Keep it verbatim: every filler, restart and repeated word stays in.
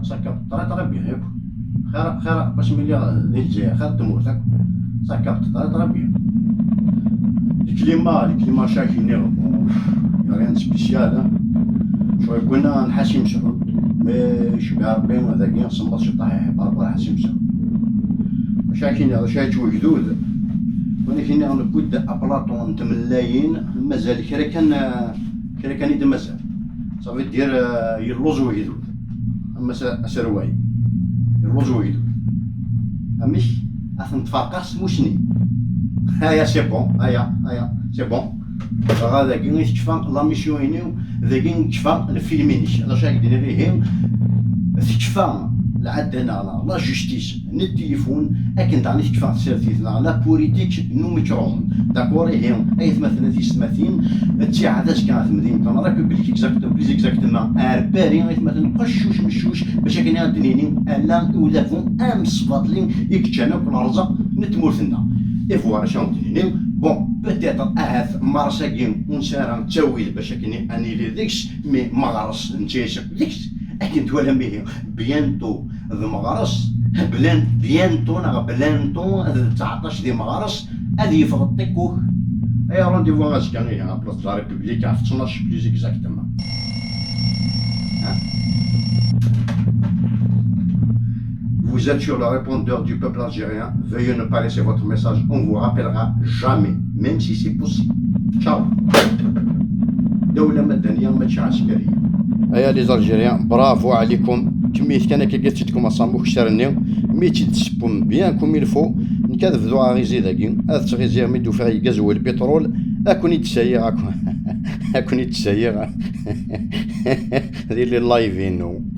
Ça capte très très bien, yakk. Xir, xir, parce que miliɣ di Lezzayer, xir n tmurt, yakk. Ça capte très très bien. Le climat, le climat, chaque année, bon, y a rien de spécial, hein. Cɣel kunna n Ḥasim Sɛud, mais cbiɛ Rebbi, dagi, semmeḍ ciṭaḥ, par rapport à Ḥasim Sɛud. Chaque année, chaque wegdud, wani kini newwi-d aplaṭu n tmellayin, mazal kra kan, kra kan i d-mazal. Ça veut dire, euh, yelluẓ wegdud. Am as-, aserway. Yelluẓ wegdud. Amek? Ad ten-tferqeɣ s tmusni. Aya, c'est bon. Aya, aya, c'est bon. Dɣa dagi i tekfa la mission-inu, dagi i tekfa lfilm-inek. D acu ara k-d-iniɣ ihi? Tekfa lɛadda-nneɣ, la justice n tilifun, akken daɣen i tekfa tsertit neɣ la politique n umikron. D'accord, ihi, aytmaten a tiyessetmatin, ttiɛad azekka ɣer temdint n République exact-, plus exactement ar Paris, aytmaten qeccuc meccuc, bac akken ad d-nini ala i udabu amesbaṭli i yeččan akk lerẓaq n tmurt-nneɣ. Et voilà acu ad d-nini. Bon, peut-être ahat mars-agi ur nesɛi ara ttawil bac akken ad nili deg-s, mais meɣres netta-as akk deg-s. Akken twalam ihi, bientôt d meɣres, blan-, bientôt neɣ blanto d tseɛṭac di meɣres ad yeffeɣ ṭikkuk. Ay, rendez-vous azekka ihi, à place de la République, ɣef ttnac plus exactement. Hein? Vous êtes sur le répondeur du peuple algérien. Veuillez ne pas laisser votre message. On vous rappellera jamais, même si c'est possible. Ciao. دولة مدنية ماشي عسكرية. Aya les Algériens, bravo عليكم. Kemmit kan akka, ttidkum asamuk sharni, mi tt-id-tessewwem bien comme il faut. Nekk ad bduɣ aɣizi dagi, ad ttɣiziɣ mi d-ufiɣ yegaz u lpitrul, ad ken-id-sayiɣ, ad ken-, ad ken-id-sayiɣ. Di les live-inu.